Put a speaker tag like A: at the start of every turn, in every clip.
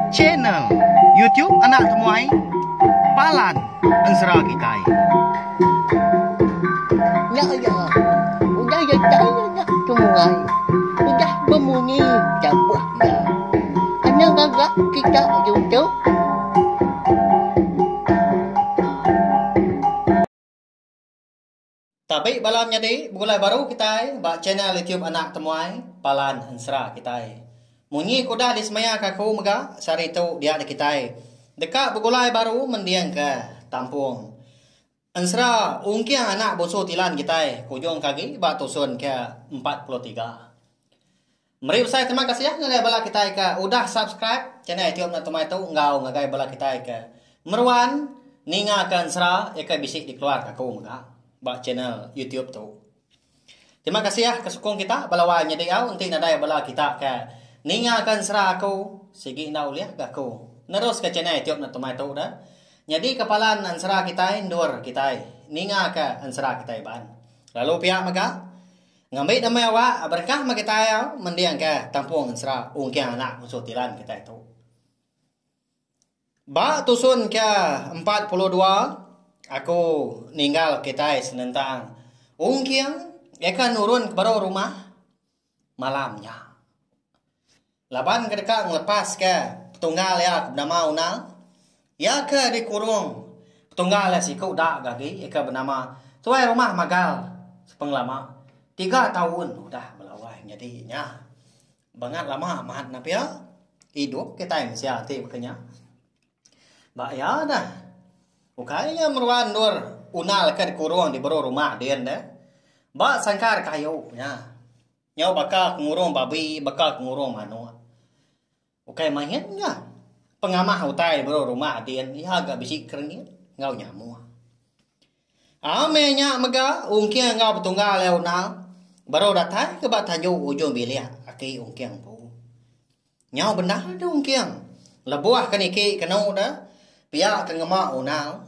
A: Channel YouTube Anak Temuai Palan Ensera Kitai.
B: Nya iya, udah datai anak temuai, udah bemunyi tabuh iya. Anang gaga kita ditu.
A: Tabi bala menyadi begulai baru kitai ba channel YouTube Anak Temuai Palan Ensera kitai. Munyi ke udah disemaya ke aku mega sehari tu dia deh kitai deka begulai baru mending ke tampung ensera ungking anak busu tilan kitai ke ujung ke agi ba tusun ke 43. Meri besai terima kasih ngagai bala kitai ke udah subscribe channel YouTube Anak Temuai tu enggau ngagai bala kitai ke meruan ninga ke ensera iya ke bisi dikeluar ke aku mega ba channel YouTube tu. Terima kasih ke sukung kita bala wai nyadi au enti nadai bala kita ke ninga ke ensera aku sigi enda ulih ga aku nerus ke channel YouTube Anak Temuai tu dah. Nyadi ke palan ensera kitai endur kitai ninga ke ensera kitai Iban. Lalu pia mega Ngambi demi awak berengkah meh kitai au mendingka tampung ensera ungking anak musuh tilan kitai tu. Ba tusun ke 42 aku ninggal kitai senentang ungking iya ke nurun ke baruh rumah malam nya. Laban ke deka ngelepaska petunggal iya ke benama Unal, iya ke dikurung petunggal iya siku da ga agi iya ke benama Tuai Rumah Magal sepengelama tiga taun udah belawai nyadi nya. Bangat lama amat ne pia idup kitai mensia ti baka nya. Ba iya dah ukai nya meruan endur Unal ke dikurung di baruh rumah din deh ba sangkar kayu nya. Nyau baka ke ngurung babi, baka ke ngurung manuk. Ukai main ga. Pengamah utai baru rumah din iya ga bisi kerengit enggau nyamuk. Ameh nya mega Ungking enggau betunggal iya unal baru datai ke ba tanju ujung bilik aki Ungking empu. Nyau bendar deh Ungking lebuh ke niki kenu deh pia ke ngema unal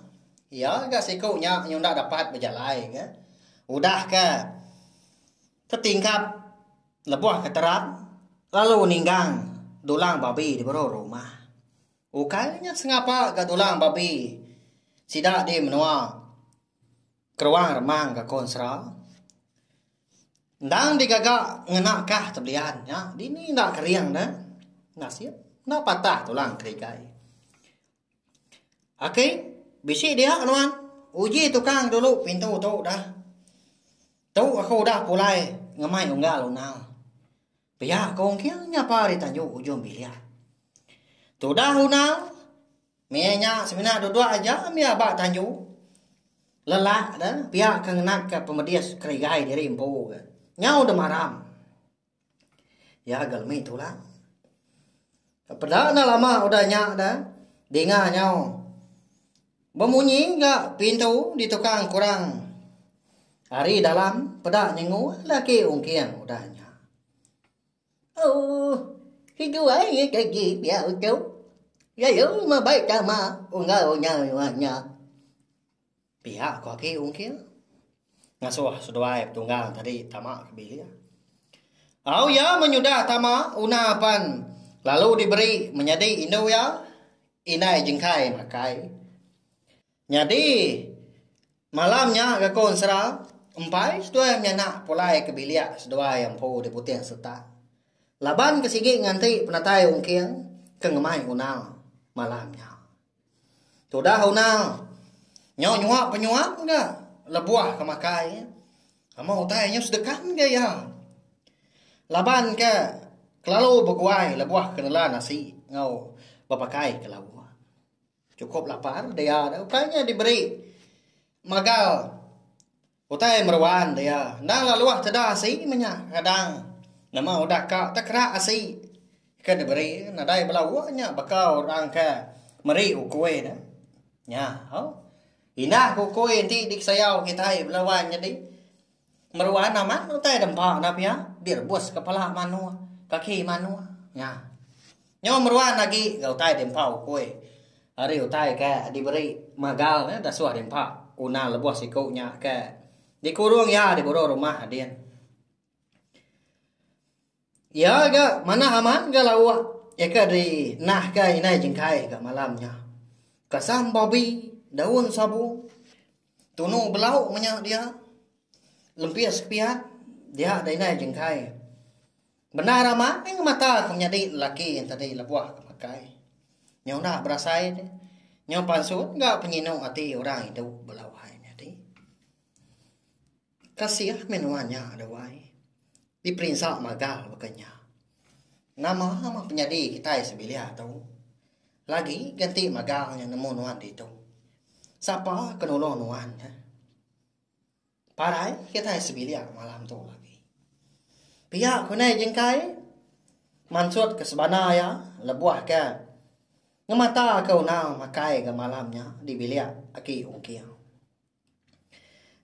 A: iya ga siku nya nyunda dapat bejalai ga udah ke Tetingkap lebuh ke terap lalu ninggang dulang babi di baruh rumah. Ukai nya sengapa ga dulang babi sida di menua Keruang Remang ga ko ensera. Endang digaga ngena kah tebelian nya dini enda kering ne nasib enda patah tulang kerigai. Aki, bisi dia nuan. Uji tukang dulu pintu tu dah. Tu aku udah pulai ngemai unggal unal. Pia ko ungking nyapa ari tanju ujung bilik. Tudah unal, mih nya semina duduk aja mih aba tanju. Lelak dah pia ke ngenat ke pemedis kerigai diri empu ke. Nyau demaram. Iya ga lemi tulang. Peda enda lama udah nya da dinga nyau bemunyi ga pintu ditukang kurang ari dalam peda nyengu laki ungking udah nya.
B: Ooh sigu ai ke agi pia uchu lalu mebai tama unggal nya nya.
A: Pia ku aki ungkil ngasuh seduai betunggal tadi tama ke bilik. Au iya menyudah tama una pan lalu diberi menyadi indu iya indai jengkai makai. Nyadi malam nya ga ko ensera empai seduai menyanak pulai ke bilik seduai empu di puting setak. Laban ke sigi nganti penatai ungking ke ngemai una malam nya. Tudah una nyau nyuap penyuap ga lebuh ke makai. Ama utai nyau sedekan ga iya. Laban ke kelalu beguai lebuh ke nela nasi enggau bepakai ke lauk. Chukup lapar dia ukai nya diberi magal Utai meruan dia endang laluh teda asi meh nya kadang nama udah ka tekerak asi ke diberi nadai bala wak nya baka orang ke meri ukui ne. Nya au indah ke ukui enti dikesayau kitai bala wan nyadi meruan amat utai dempa ne pia direbus kepala manuk kaki manuk nya. Nyau meruan agi ga utai diempa ukui ari utai ke diberi magal ne dasuh diempa una lebuh siku nya ke dikurung iya di baruh rumah din. Iya ga manah amat ga lauk iya ke di nah ka indai jengkai ga malam nya. Kasam babi, daun sabung, tunu belau menya dia, lempis kepiat dia da indai jengkai. Bendar amat meh ngemata ke menyadi lelaki yen tadi lebuh ke makai. Nyau enda berasai deh. Nyau pansut ga penyinu ati orang indu bala wai nyadi. Kasih meh nuan nya deh wai. Diperinsa magal baka nya. Nama meh penyadi kitai sebilik tu. Lagi ganti magal nya nemu nuan ditu. Sapa ke nulung nuan nya. Parai kitai sebilik malam tu lagi. Pia ku indai jengkai mansut ke sebana iya lebuh ke ngemata ke unau makai ga malam nya di bilik aki Ungking.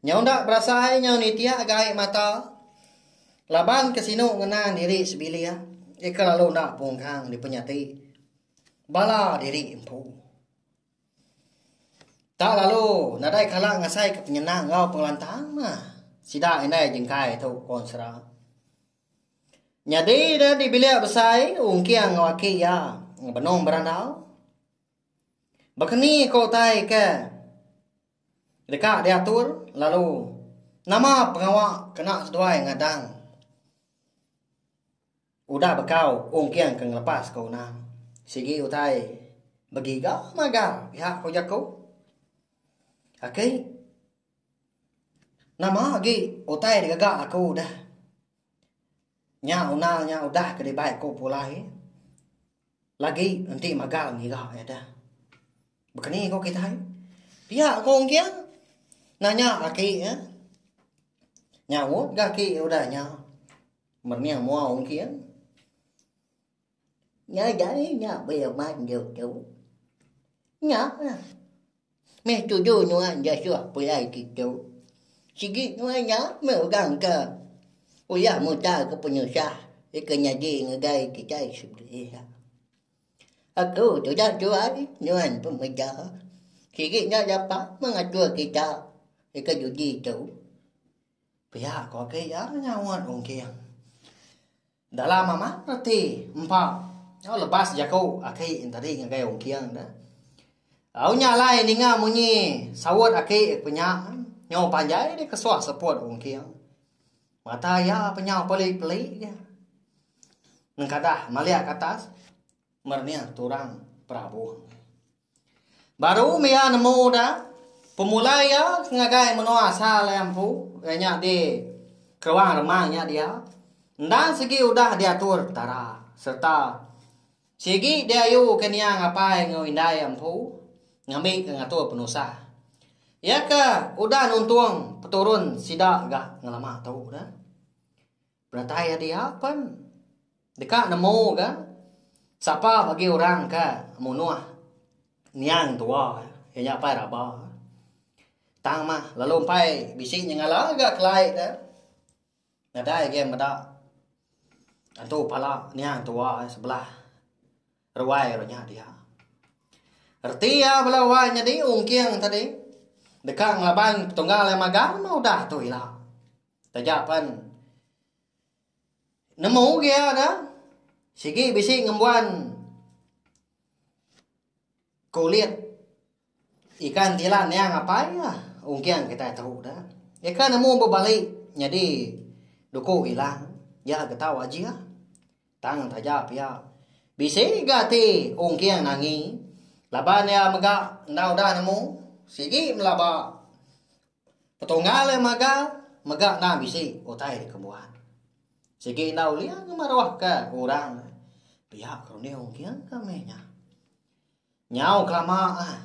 A: Nyau enda berasai nyau nitik ga ai mata laban ke sinu ngenang diri sebilik iya ke lalu enda pungkang dipenyati bala diri empu. Tak lalu nadai kala ngasai ke penyenang enggau pengelantang mah sida indai jengkai tu konsera. Nyadi da di bilik besai Ungking enggau aki iya benung berandau. Baka ni ko utai ke deka diatur lalu nama pengawa kena seduai ngadang udah bekau ungking ke ngelepas ke unang. Sigi utai begiga magang pia ko jaku. Aki nama agi utai digaga aku deh. Nya unang nya udah ke dibai aku pulai. Lagi enti magang ngiga iya dah. Bekeni ko kitai. Pia ko Ungking nanya aki iya. Nyaut ga aki udah nya. Merening mua Ungking.
B: Nadai nya beleman ditu. Nya lah. Meh tuju nuan diasuh pulai kitu. Sigi nuan nya meh orang ke ulih mutarka penusah ke nyadi ngagai kitai sebilik. Aku tudah tuai nuan pemeda. Sigi enda dapat mengatur kita ke dudi tu.
A: Pia ko agi iya nyaut Ungking. Dalam amat reti empa nyau lebas jaku aki tadi ngagai Ungking dah. Au nya alai ninga munyi saut aki ku nya nyau panjai deh kesuah seput Ungking. Mata iya penyau peli-peli ga. Nengkadah malik ke atas merening turang perabung. Baru mih iya nemu da pemulai iya ngagai menua asal iya empu iya nya di Keruang Remang nya dia endang sigi udah diatur Petara sereta sigi diayu ke niang apai enggau indai iya empu ngambi ke ngatur penusah. Iya ke udah nuntung peturun sida ga ngelama tu da. Penatai iya dia pen deka nemu ga sapa bagi orang ke munuh niang tua iya nya apai raba. Tang mah lalu empai bisi nyengala ga kelai de nadai agi meda antu pala niang tua sebelah ruai nya dia. Reti iya bala wai nyadi ungking tadi deka ngelaban petunggal iya magang mah udah tu ila. Taja pen nemu gia da sigi bisi ngembuan kulit ikan tilan niang apai ah ungking kitai tu da. Ika nemu bebali nyadi duku ilang iya ke tau ajih. Tang taja pia bisi ga ti ungking nangi laban iya mega enda udah nemu sigi melaba. Petunggal iya maga mega enda bisi utai dikembuan. Sigi enda ulih ngemaruhka orang pia ke runding ungking ke meh nya. Nyau kelama ah.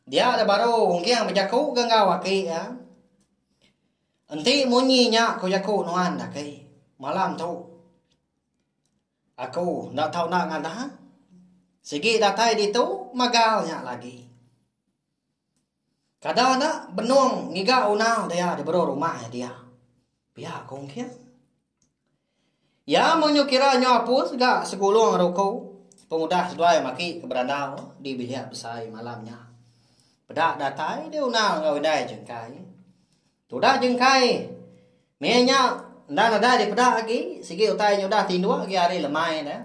A: Dia da baru ungking bejaku ga enggau aki iya. Enti munyi nya ku jaku nuan aki malam tu. Aku enda tau enda ngandang. Sigi datai ditu magal nya lagi. Kada enda benung ngiga unang dia di baruh rumah iya dia. Pia ku Ungking. Iya meh nyu kira nyu apus ga segulung ruku pengudah seduai maki ke berandau di bilik besai malam nya. Peda datai deh unang enggau indai jengkai. Tudah jengkai meh nya. Enda nadai dipeda agi sigi utai nya udah tinduk agi hari lemai ne.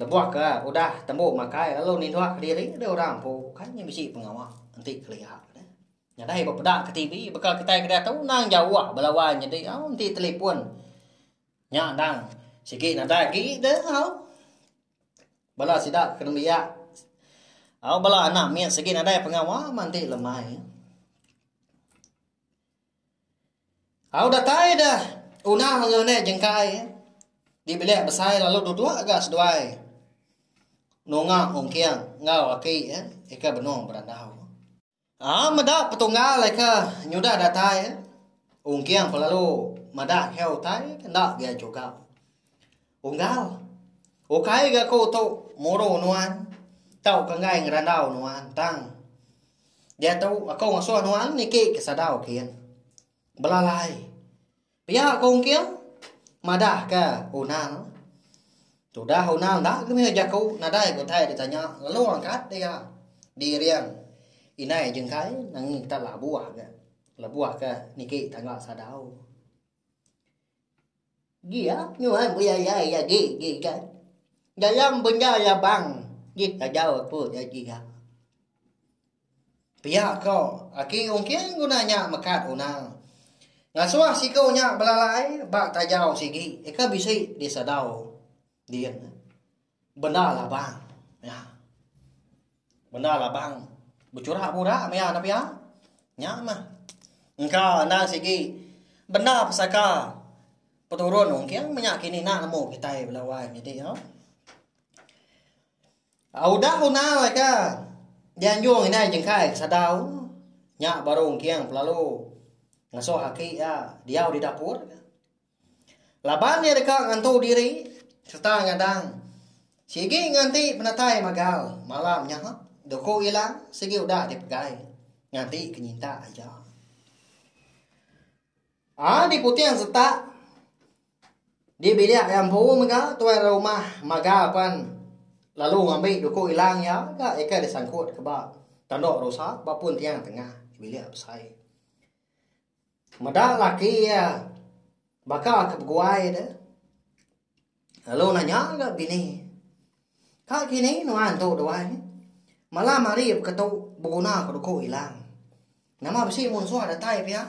A: Lebuh ke udah tembu makai lalu ninduk kediri deh orang empu kai nya bisi pengawa enti kelia deh. Nadai bepeda ke TV baka kitai ke diatu endang jauh bala wai nyadi au enti telefon nya endang sigi nadai agi deh au. Bala sida ke nembiak au bala anak mit sigi nadai pengawa meh enti lemai. Au datai deh unah enggau nek jengkai di bilik besai lalu duduk ga seduai nunga ungking enggau aki ika benung berandau. Aa meda petunggal ika nyudah datai ungking pun lalu madah ke utai ke enda gia juga. Unggal ukai ga ku tu muru nuan tauka enggai ngerandau nuan tang Diatu aku ngasuh nuan niki ke sadau kin. Belalai. Pia ku Ungking madah ke Unal. Tudah Unal enda ke mih jaku nadai ke utai ditanya lalu angkat iya diiring indai jengkai nangi kita labuh ga lebuh ke niki tangga sadau.
B: Gia nyuai belalai agi giga dalam benda labang di sadau aku nya giga.
A: Pia ko aki ungking guna nya mekat unang. Ngasuh siku nya belalai ba tajau sigi eka bisi di sadau din. Benda labang nya. Benda labang bechurak burak maya ne pia. Nya mah. Engka endang sigi benda pesaka peturun ungking menya kini enda nemu kitai bala wai nyadi au. Udah unal ka dianjung indai jengkai ke sadau nya baru ungking pelalu ngasuh aki iya diau di dapur. Laban iya deka ngantu diri sereta ngadang sigi nganti penatai magal malam nya duku ilang sigi udah dipegai nganti ke nyintak aja. Aa diputing setak di bilik iya empu mega tuai rumah magal pen lalu ngambi duku ilang iya ga ika disangkut ke ba tandok rusa ba pun tiang tengah bilik besai. Meda laki iya baka ke beguai deh. Lalu nanya ga bini. Ka kini nuan tu duai. Malam hari beketu beguna ke duku ilang. Nama bisi munsuh datai pia?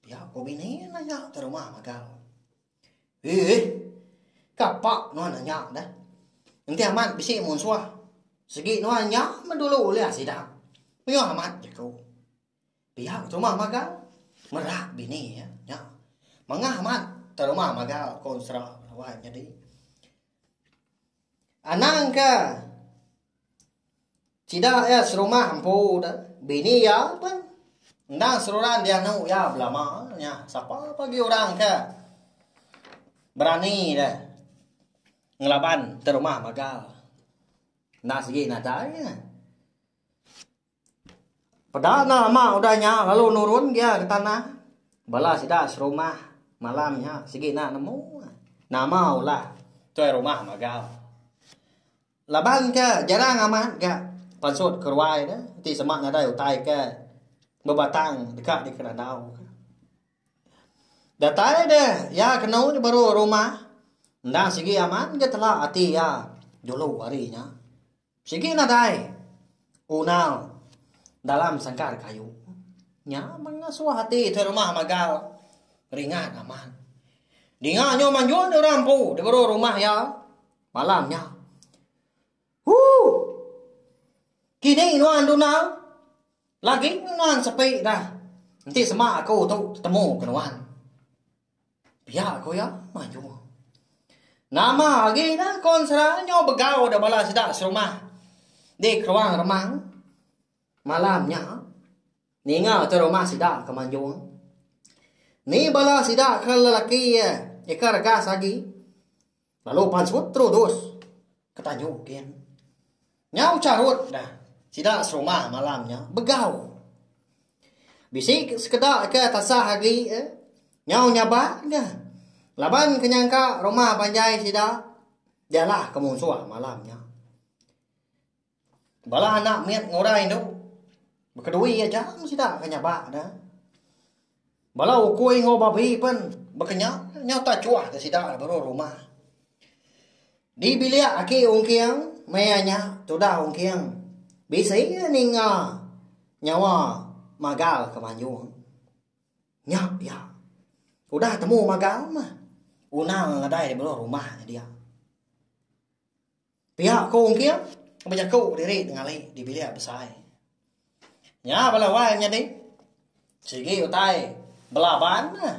A: Pia ko bini nanya ke rumah magang. Eeh. Kapa nuan nanya deh. Enti amat bisi munsuh sigi nuan nya meh dulu ulih sida. Mayuh amat jaku. Pia ke rumah magang merak bini iya nya. Mangah amat ke rumah magang ko ensera wai nyadi. Anang ke sida iya serumah empu de bini iya pun endang seruran dianu iya belama nya. Sapa pagi orang ke berani de ngelaban ke rumah magang. Enda sigi nadai nya. Peda enda lama udah nya lalu nurun gia ke tanah. Bala sida serumah malam nya sigi enda nemu nama ulah tuai rumah magal. Laban ke jarang amat ga pansut ke ruai ne ti sema nadai utai ke bebatang deka dikerandau. Datai deh iya kenu ne baru rumah endang sigi amat ga tela ati iya dulu ari nya. Sigi nadai unal dalam sangkar kayu. Nya meh ngasuh ati tuai rumah magal ringat amat. Dinga nyu manjun orang empu di baruh rumah iya malam nya. Huu. Kini nuan Donald lagi nuan sepi dah enti sema aku tu tetemu ke nuan. Pia ku iya mayuh. Nama agi dah konsera nyau begau da bala sida serumah di Keruang Remang malam nya ninga ke rumah sida ke manjung. Ni bala sida ke lelaki ika regas agi lalu pansut terudus ke tanju kin. Nyau charut dah sida serumah malam nya begau. Bisi sekeda ke tasah agi eh nyau nyabak ga laban ke nyangka rumah panjai sida dialah ke munsuh malam nya. Bala anak mit ngurai indu bekedui aja meh sida ke nyabak da. Bala ukui enggau babi pen. Baka nya, nyau tak chuah ke sida baru rumah. Di bilik aki Ungking maya nya tudah Ungking bisi ninga nyawa magal ke manjung. Nya pia. Udah temu magal mah unang nadai di baruh rumah nya dia. Pia ku Ungking bejaku diri ngali di bilik besai. Nya bala wai nyadi sigi utai belaban mah.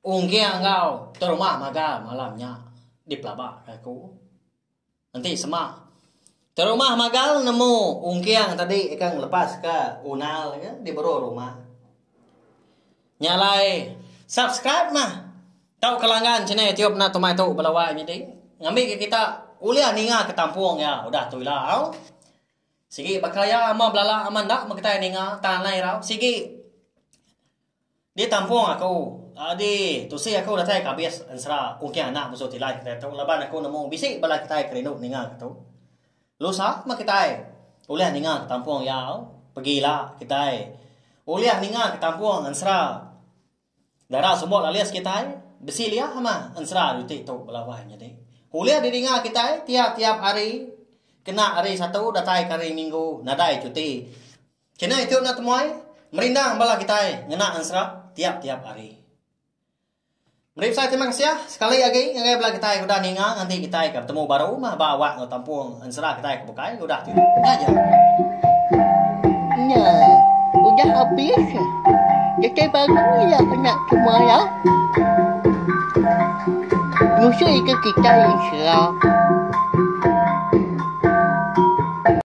A: Ungking enggau terumah magal malam nya dipelaba ka aku. Enti sema terumah magal nemu Ungking tadi ka ngelepas ka unal ke di baruh rumah. Nya alai subscribe mah tauka langgan channel youtube enda tumai tu bala wai nyadi ngambika kita ulih ninga ke tampung iya udah tu ila au. Sigi baka iya ama belala ama enda meh kitai ninga tang alai irau sigi Ditampung aku di tusi aku datai ke abis ensera ungking anak musu tilai kitai tu laban aku nemu bisi bala kitai ke rindu ninga ke tu. Lusa meh kitai ulih ninga ke tampung iya pegi ila kitai ulih ninga ke tampung ensera dara sumbok lalis kitai bisi liah mah ensera riti tu bala wai nyadi. Ulih didinga kitai tiap-tiap hari kena hari satu datai ke hari minggu nadai cuti. Kena itu enda temuai, merindang bala kitai ngena ensera tiap-tiap hari. Meri besai terima kasih sekali agi ngagai bala kitai ke udah ninga nganti kitai ke betemu baru mah ba awak enggau tampung ensera kitai ke bukai udah ti. Nya aja.
B: Nya, udah abis. Datai baru ila kena semua ya. Nusui ke kitai ensera.